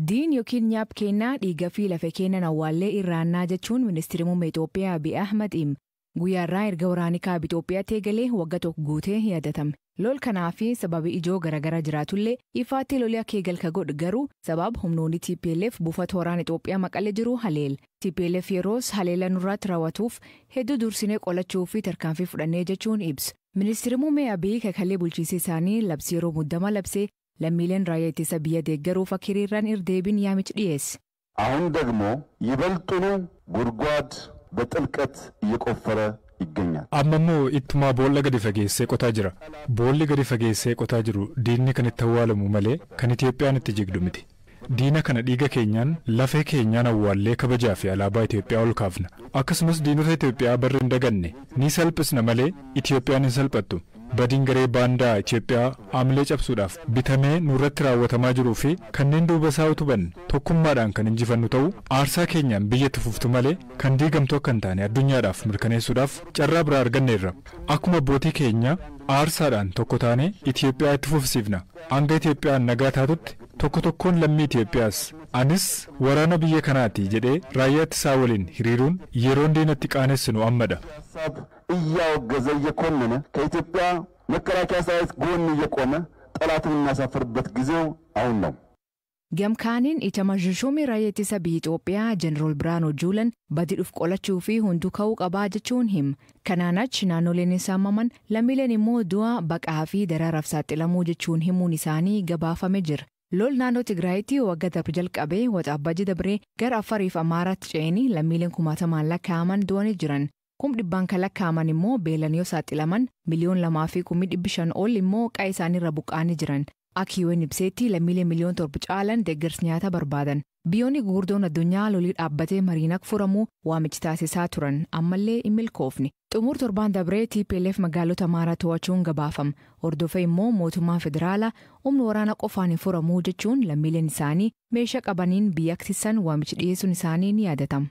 Diin yookiin nyaap kennaa dhiiga fi lafa kennan awwaallee irraannaa jechuun ministeerri muummee Itoophiyaa Abiy Ahmad hima. Guyyaarraa erga waraanni kaaba Itoophiyaatti eegalee waggaa tokko guutee yaadatame. Lol kanaa fi sababii ijoo garaagaraa jiraatullee ifaatti lolii akka eegal ka godhu garuu sababa humnoonni TPLF buufata waraana Itoophiyaa Maqalee jiru haleel. TPLF yeroos haleela nurraatti raawwatuuf hedduu dursinee qolachuu fi tarkaanfii fudhannee jechuun ibsu. Ministeerri muummee Abiy kakalee bulchiinsa isaanii labsii yeroo muddama labsee lammiileen raayyaa ittisa biyya deeggaruuf akka hiriiraan irdeebiin yaamicha dhiyeesse. አሁን ደግሞ ይበልጡኑ ጉድጓድ በጥልቀት እየቆፈረ ይገኛል። Amma immoo ittumaa boolla gadi fageessee qotaa jira. Boolli gadi fageessee qotaa jiru diinni kan itti awwaalamu malee kan Itoophiyaan itti jigdu miti. Diina kana dhiiga keenyaan, lafee keenyaan awwaallee kabajaa fi alaabaa Itoophiyaa ol kaafna. Akkasumas diinota Itoophiyaa barri hin daganne ni salphisna malee Itoophiyaan hin salphattu. Badiin garee baandaa Itoophiyaa aamilee cabsuudhaaf bitamee nurratti raawwatamaa jiruu fi kanneen duuba isaa utuban tokkummaadhaan kan injifannu ta'u, aarsaa keenyaan biyya itti fuftu malee kan diigamtu akka hin taane addunyaadhaaf mirkaneessuudhaaf carraa biraa arganneerra. Akkuma abbootii keenya aarsaadhaan tokko taane Itoophiyaa itti fufsiifna. Hanga Itoophiyaan nagaa taatutti tokko tokkoon lammii Itoophiyaas anis waraana biyya kanaati jedhee raayyaa ittisaa waliin hiriiruun yeroon diinatti qaanessinu ammadha. ሀሳብ እያወገዘ እየኮነነ ከኢትዮጵያ መከላከያ ሰራዊት ጎን እየቆመ ጠላትን የሚያሳፍርበት ጊዜው አሁን ነው። Gamkaaniin itamashushumii raayyaa ittisa biyya Itoophiyaa Jeneraal Biraanuu Juulan badii dhufu qolachuu fi hunduu ka'uu qabaa jechuun hima. Kanaan achi naannoleen hin saamaman, lammiileen immoo du'a baqaa fi daraaraaf saaxilamuu jechuun himuun isaanii gabaafame jira. Lol naannoo Tigraayitti waggaa darbe jalqabee Waxabajji dabree gara Afariif Amaaraatti ce'anii lammiileen kumaatamaan lakkaa'aman du'anii jiran. 100,000 kan lakkaa'aman immoo beelan yoo saaxilaman, 2,250,000 ol immoo qa'ee isaaniirra buqqa'anii jiran. Akka UN ibseetti lammiilee 7 miliyoona caalan deeggarsa nyaataa barbaadan. Biyyoonni gurguddoon addunyaa lolii dhaabbatee mariin akka furamuu waamichi taasisaa turan ammallee hin milkoofne. Xumur torbaan dabree TPLF magaalota Amaaraa to'achuun gabaafama. Hordofee immoo mootummaan federaalaa humna waraana qofaan hin furamuu jechuun lammiileen isaanii meeshaa qabaniin biyya aksisan waamichi dhiyeessuun isaanii ni yaadatama.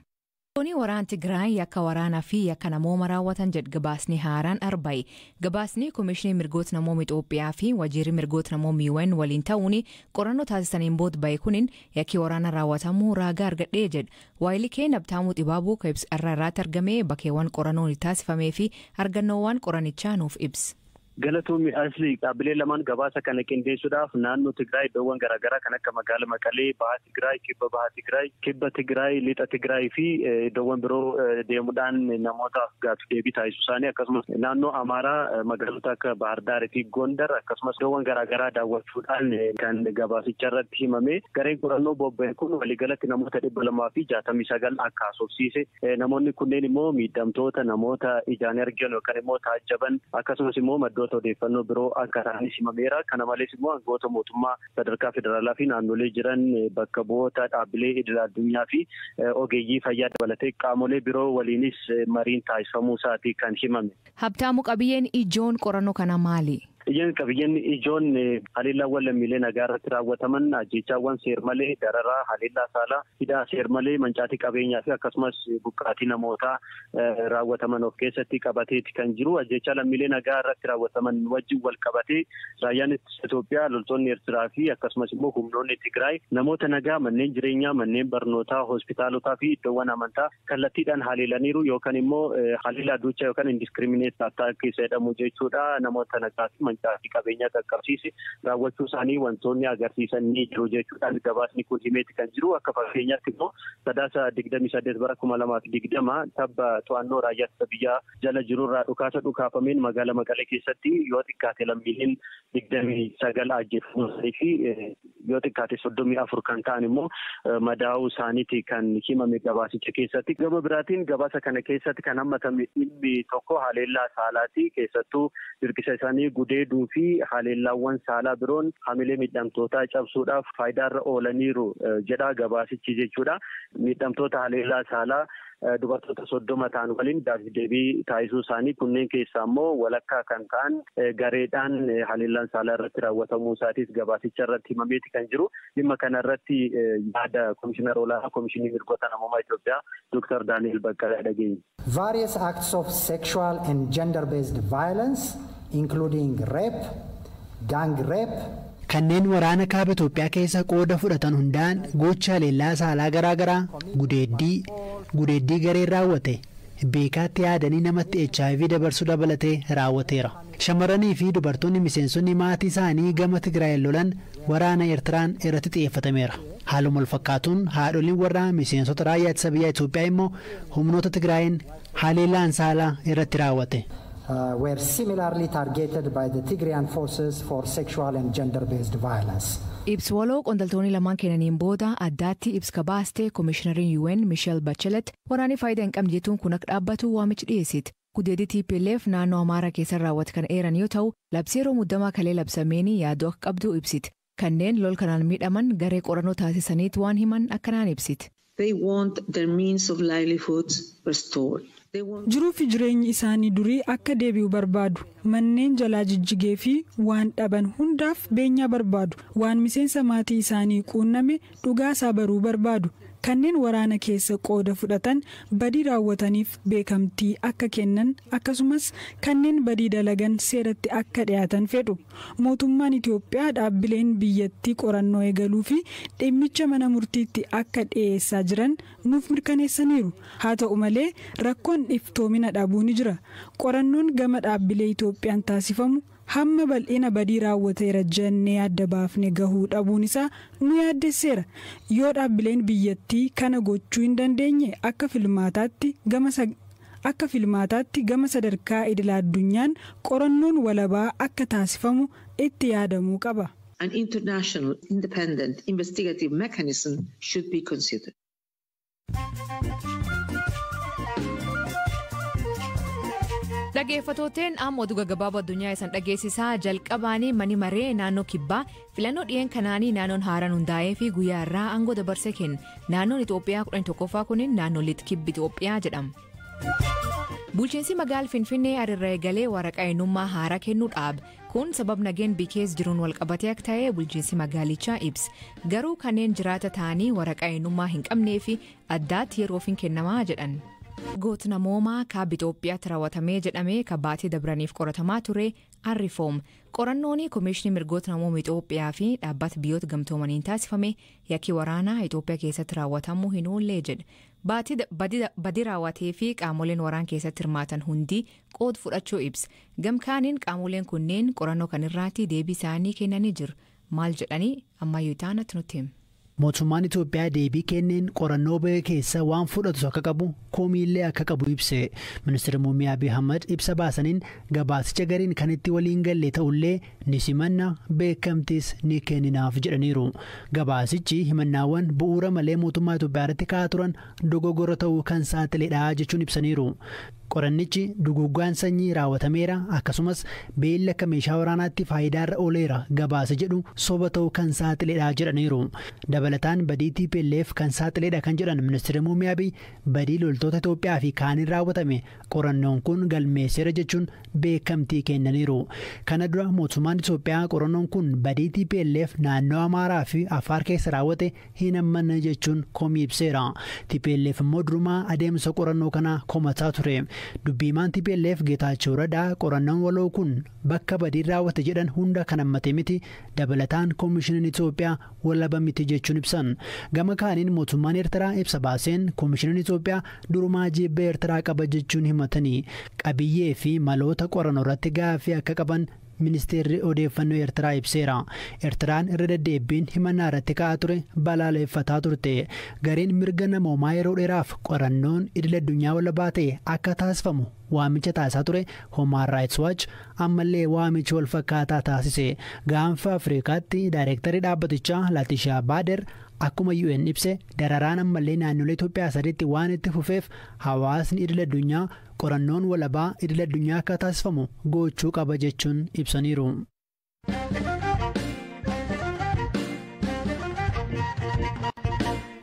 Tooni waraana Tigraay yakka waraanaa fi yakka namooma raawwatan jedhu gabaasni haaraan arba'i. Gabaasni Komishinii Mirgoota Namooma Itoophiyaa fi Wajiirri Mirgoota Namooma UN waliin ta'uun qorannoo taasisaniin booda bahe kunin yakki waraana raawwatamuu raagaa argadhee jedha. Waayilii Nabtaamuu Xibaabuu ka ibsa irraa irraatti argame bakkeewwan qorannoon taasifamee fi argannoowwan qoranichaa nuuf ibsa. Galatoomii Asli, dhaabbilee lamaan gabaasa kana qindeessuudhaaf naannoo Tigraay iddoowwan garaagaraa kan akka magaala Maqalee, Baha Tigraay, Kibba Baha Tigraay, Kibba Tigraay, Lixa Tigraay fi iddoowwan biroo deemuudhaan namootaaf gaaffii deebii taasisuu isaanii, akkasumas naannoo Amaaraa magaalota akka Bahar Daarii fi Gondar, akkasumas iddoowwan garaagaraa daawwachuudhaan kan gabaasicha irratti himame. Gareen qorannoo bobba'e kun waliigalatti namoota 269 akka haasofsiise, namoonni kunneen immoo miidhamtoota, namoota ijaan argan yookaan immoo taajjaban, akkasumas immoo maddoota odeeffannoo biroo akka ta'anis himameera. Kana malees immoo aangawoota mootummaa sadarkaa federaalaa fi naannolee jiran, bakka bu'oota dhaabbilee idil addunyaa fi ogeeyyii fayyaa dabalatee qaamolee biroo waliinis mariin taasifamuu isaatii kan himame. Habtaamu, qabiyyeen ijoon qorannoo kana maali? Qabiyyeen ijoon haleellaawwan lammiilee nagaa irratti raawwataman, ajjeechaawwan seer-malee, dararaa, haleellaa saalaa, hidhaa seer-malee, mancaatii qabeenyaa fi akkasumas buqqaatii namootaa raawwataman of keessatti qabateeti kan jiru. Ajjeechaa lammiilee nagaa irratti raawwataman wajjin wal qabatee raayyaan ittisa Itoophiyaa, loltoonni Eertiraa fi akkasumas immoo humnoonni Tigraay namoota nagaa, manneen jireenyaa, manneen barnootaa, hospitaalotaa fi iddoowwan amantaa kallattiidhaan haleelaniiru yookaan immoo haleellaa duuchaa yookaan indiscriminate attack jedhamu jechuudha. Namoota nagaa fi mancaatii qabeenyaa qaqqabsiise raawwachuu isaanii wantoonni agarsiisan ni jiru jechuudhaan gabaasni kun himeeti kan jiru. Akka fakkeenyaatti immoo Sadaasa 28 bara 2020 tabba to'annoo raayyaa ittisa biyyaa jala jirurraa dhukaasa dhukaafameen magaalaa Maqalee keessatti yoo xiqqaate lammiileen 29 ajjeefamuu isaanii fi yoo xiqqaate 34 kan ta'an immoo madaa'uu isaaniiti kan himame gabaasicha keessatti. Gama biraatiin gabaasa kana keessatti kan hammatame dhimmi tokko haleellaa saalaati. Keessattuu dirqisa isaanii gudeeduu fi haleellaawwan saalaa biroon hamilee miidhamtootaa cabsuudhaaf faayidaarra oolaniiru jedha gabaasichi jechuudha. Miidhamtoota haleellaa saalaa dubartoota 30 ta'an waliin gaaffii deebii taasisuu isaanii, kunneen keessaa immoo walakkaa kan ta'an gareedhaan haleellaan saalaa irratti raawwatamuu isaatiis gabaasicha irratti himameeti kan jiru. Dhimma kana irratti yaada Komishinar Olaanaa Komishinii Mirgoota Namoomaa Itoophiyaa Dooktar Daani'el Baqqalaa dhageenya. Various acts of sexual and gender-based violence, including rape, gang rape, Kanneen waraana kaaba Itoophiyaa keessa qooda fudhatan hundaan gocha haleellaa saalaa garaagaraa, gudeeddii, gudeeddii gareen raawwate, beekaatti yaadanii namatti HIV dabarsuu dabalatee raawwateera. Shamarranii fi dubartoonni miseensonni maatii isaanii gama Tigraay lolan waraana Eertiraan irratti xiyyeeffatameera. Haaluma wal fakkaatuun haadholiin warraa miseensota raayyaa ittisa biyyaa Itoophiyaa immoo humnoota Tigraayin haleellaan saalaa irratti raawwate. Were similarly targeted by the Tigrayan forces for sexual and gender-based violence. Ibsi waloo qondaaltonni lamaan kennaniin booda addaatti ibsa baaste Koomishinariin UN Michelle Bachelet waraanni faayidaa hin qabne jechuun kun akka dhaabbatu waamicha dhiyeessite. Gudeeddii TPLF naannoo Amaaraa keessa raawwate kan eeran yoo ta'u, labsii yeroo muddamaa kalee labsameen yaaddoo akka qabdu ibsite. Kanneen lol kanaan miidhaman garee qorannoo taasisaniit waan himan akkanaan ibsite. They want their means of livelihood restored. Jiruu fi jireenyi isaanii durii akka deebi'u barbaadu. Manneen jalaa jijjigee fi waan dhaban hundaaf beenyaa barbaadu. Waan miseensa maatii isaanii quunname dhugaasaa baruu barbaadu. Kanneen waraana keessa qooda fudhatan badii raawwataniif beekamtii akka kennan, akkasumas kanneen badii dalagan seeratti akka dhiyaatan fedhu. Mootummaan Itoophiyaa dhaabbileen biyyattii qorannoo eegaluu fi dhimmicha mana murtiitti akka dhiyeessaa jiran nuuf mirkaneessaniiru. Haa ta'u malee, rakkoon iftoomina dhabuu ni jira. Qorannoon gama dhaabbilee Itoophiyaan taasifamu hamma bal'ina badii raawwateera jennee adda baafne gahuu dhabuun isaa nu yaaddesseera. Yoo dhaabbileen biyyattii kana gochuu hin dandeenye, akka filmaataatti gama sadarkaa idil addunyaan qorannoon walabaa akka taasifamu itti yaadamuu qaba. An international independent investigative mechanism should be considered. Dhaggeeffattooteen, amma oduu gaggabaaboo addunyaa isan dhageessisaa. Jalqabaanii, mani maree naannoo Kibbaa filannoo dhiyeen kanaanii naannoon haaraan hundaa'ee fi guyyaa irraa aangoo dabarsee kenna. Naannoon Itoophiyaa 11ffaa kun naannoo Lixa Kibba Itoophiyaa jedhama. Bulchiinsi magaala Finfinnee arirra eegalee waraqaa eenyummaa haaraa kennuu dhaabe. Kun sabab nageen bikees jiruun walqabatee akka ta'e bulchiinsi magaalichaa ibsa. Garuu kanneen jiraata ta'anii waraqaa eenyummaa hin qabnee fi addaatti yeroof hin kennamaa jedhan. Goota namoomaa kaaba Itoophiyaatti raawwatamee jedhamee kan baatii dabraniif qoratamaa ture Arrifoom. Qorannoon Koomishinii Mirgoota Namooma Itoophiyaa fi dhaabbata Biyyoota Gamtoomaniin taasifame yakki waraanaa Itoophiyaa keessatti raawwatamuu hin oollee jedhe. Badii raawwatee fi qaamoleen waraan keessatti hirmaatan hundi qooda fudhachuu ibsa. Gamkaaniin qaamoleen kunneen qorannoo kanarraatti deebii isaanii kennanii jiru. Maal jedhanii? Ammayyuu taanatti nutti hima. Mootummaan Itoophiyaa deebii kenneen qorannoo ba'e keessa waan fudhatu akka qabu, komiillee akka qabu ibse. Ministeerri Muummee Abiy Ahmad ibsa baasaniin gabaasicha gariin kan itti waliin galle ta'ullee ni simanna, beekamtis ni kenninaaf jedhaniiru. Gabaasichi himannaawwan bu'uura malee mootummaa Itoophiyaa irratti ka'aa turan dogoggora ta'uu kan saaxiledha jechuun ibsaniiru. Qorannichi duguuggaan sanyii raawwatameera, akkasumas beelli akka meeshaa waraanaatti faayidaarra ooleera gabaasa jedhu soba ta'uu kan saaxiledha jedhaniiru. Dabalataan badii TPLF kan saaxiledha kan jedhan Ministeerri Muummee Abiy, badii loltoota Itoophiyaa fi kaaniin raawwatame qorannoon kun galmeesseera jechuun beekamtii kennaniiru. Kana dura mootummaan Itoophiyaa qorannoon kun badii TPLF naannoo Amaaraa fi Afaar keessa raawwate hin hammanne jechuun komii ibseera. TPLF immoo durumaa adeemsa qorannoo kanaa komataa ture. Dubbiimaan TPLF Geetaachoo Radaa qorannoon waloo kun bakka badiin raawwate jedhan hunda kan hammate miti, dabalataan koomishiniin Itoophiyaa walaba miti jechuun ibsan. Gama kaaniin mootummaan Eertiraa ibsa baaseen koomishiniin Itoophiyaa durumaa jibba Eertiraa qaba jechuun himatanii, qabiyyee fi maloota qorannoo irratti gaaffii akka qaban Ministeerri Odeeffannoo Eertiraa ibseera. Eertiraan irra deddeebiin himannaa irratti ka'aa ture balaaleffataa turte. Gareen mirga namoomaa yeroo dheeraaf qorannoon idil addunyaa walabaa ta'e akka taasifamu waamicha taasisaa ture Human Rights Watch ammallee waamicha wal fakkaataa taasise. Gaanfa Afrikaatti daayirektarii dhaabbatichaa Laatishaa Baader akkuma UN ibse, dararaan ammallee naannolee Itoophiyaa sadiitti waan itti fufeef hawaasni idil addunyaa qorannoon walabaa idil addunyaa akka taasifamu gochuu qaba jechuun ibsaniiru.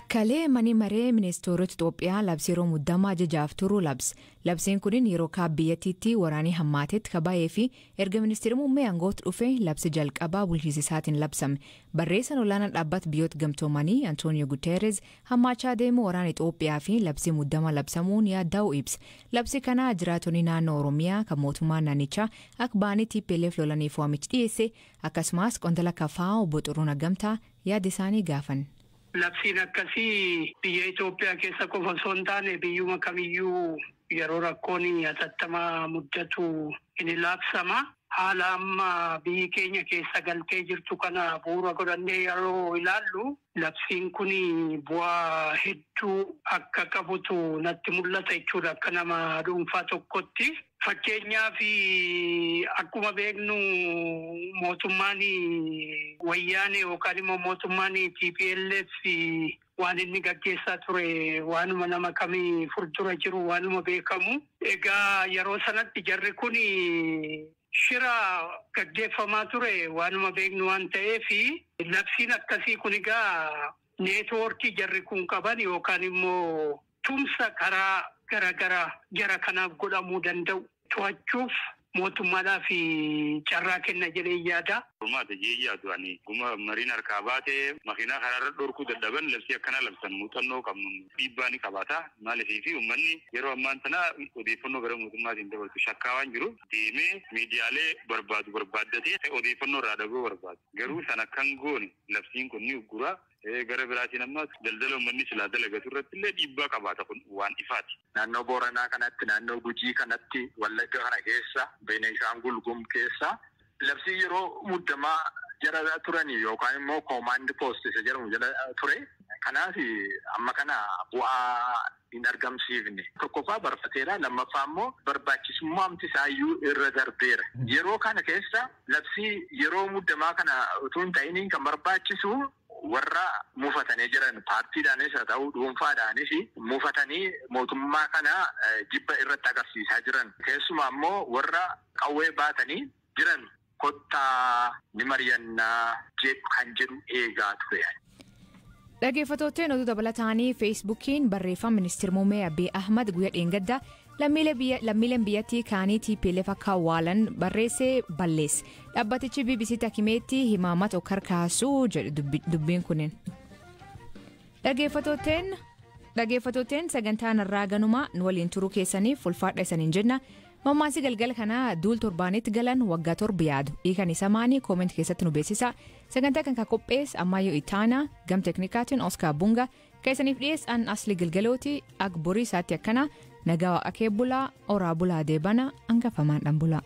Kalee mani maree ministeerota Itoophiyaa labsii yeroo muddamaa ajajaaf turu labse. Labsiin kun yeroo kaaba biyyattiitti waraanii hammaatetti kabaayee fi erga ministeerri muummee aangootti dhufe labsi jalqabaa bulchiinsa isaatiin labsame. Barreessaan olaanaan dhaabbata biyyoota gamtoomanii Antooniyoo Guterres hammaachaa deemuu waraana Itoophiyaa fi labsii muddamaa labsamuun yaadda'u ibsa. Labsi kana jiraattonni naannoo Oromiyaa kan mootummaa naannichaa akka ba'anii TPLF lolaniif waamichi dhiyeesse, akkasumas qondaala KFO obbo Xuruunaa Gamtaa yaada isaanii gaafan. Labsiin akkasii biyya Itoophiyaa keessa qofa osoo hin taane, biyyuma kamiyyuu yeroo rakkoon hatattamaa muddatu ni labsama. Haala amma biyyi keenya keessa galtee jirtu kana bu'uura godhannee yeroo ilaallu, labsiin kun bu'aa hedduu akka qabutu natti mul'ata jechuudha, akka nama dhuunfaa tokkotti. Fakkeenyaaf, akkuma beeknu mootummaan wayyaane yookaan immoo mootummaan TPLF waan inni gaggeessaa ture waanuma nama kamii fuuldura jiru, waanuma beekamu. Egaa yeroo sanatti jarri kun shira gaggeeffamaa ture waanuma beeknu waan ta'eef, labsiin akkasii kun egaa neetwoorkii jarri kun qaban yookaan immoo tumsa karaa garaagaraa jara kanaaf godhamuu danda'u to'achuuf mootummaadhaaf carraa kenna jedhee yaada. Furmaata jee yaadu ani guma mariin harkaa baatee makiinaa karaarra dhorkuu dadhaban labsii akkana labsan muuxannoo qabnu dhiibbaa ni qabaata. Maaliifii fi uummanni yeroo ammaan tana odeeffannoo gara mootummaatiin dabarsu shakkaa waan jiru deemee miidiyaalee barbaadu barbaaddatee odeeffannoo irraa dhaguu barbaadu. Garuu sana kan goone labsiin kun ni uggura. Gara biraatiin ammas daldala uummanni silaa dalagatu irratti illee dhiibbaa qabaata, kun waan ifaati. Naannoo Booranaa kanatti, naannoo Gujii kanatti, Wallagga kana keessa, Beenishaangul Gumuz keessa labsii yeroo muddamaa jala turanii yookaan immoo command post isa jedhamu jala ture. Kanaaf amma kana bu'aa hin argamsiifne. Tokkoffaa barfateera, lammaffaa immoo barbaachisummaamti isaayyuu irra darbeera. Yeroo kana keessa labsii yeroo muddamaa kana utuu hin ta'iniin kan barbaachisu warra mufatanii jiran, paartiidhaanis haa ta'u dhuunfaadhaanis mufatanii mootummaa kana jibba irratti agarsiisaa jiran, keessumaa immoo warra qawwee baatanii jiran, kottaa ni mari'annaa jedhu kan jedhu eegaa ture. Dhaggeeffattootni, oduu dabalataanii Feesbuukiin barreeffama ministeera muummee Abiy Ahmad guyyaa dheengaddaa lammiileen biyyattii kaanii TPLF akka awwaalan barreessee balleesse. Dhaabbatichi BBC takimeetti himaamata of kaasuu jedhe dubbiin kunin. Dhaggeeffattootni, sagantaan irraa ganuma nu waliin turuu keessaniif ulfaadha isaniin jenna. Mammaasii galgala kanaa duul torbaanitti galan waggaa 7 yaadu. Hiikan isa maanii? Comment keessatti nu beeksisa. Sagantaa kan qopheesse Ammayyoo Itaanaa, gam teeknikaatiin Oskaar Bunga, keessaniif dhiyeessan Asli Galgalooti. Ak borii isaatti akkana nagaa waaqa kee bulaa, oraa bulaa, deebana hangafamaan dhan bulaa.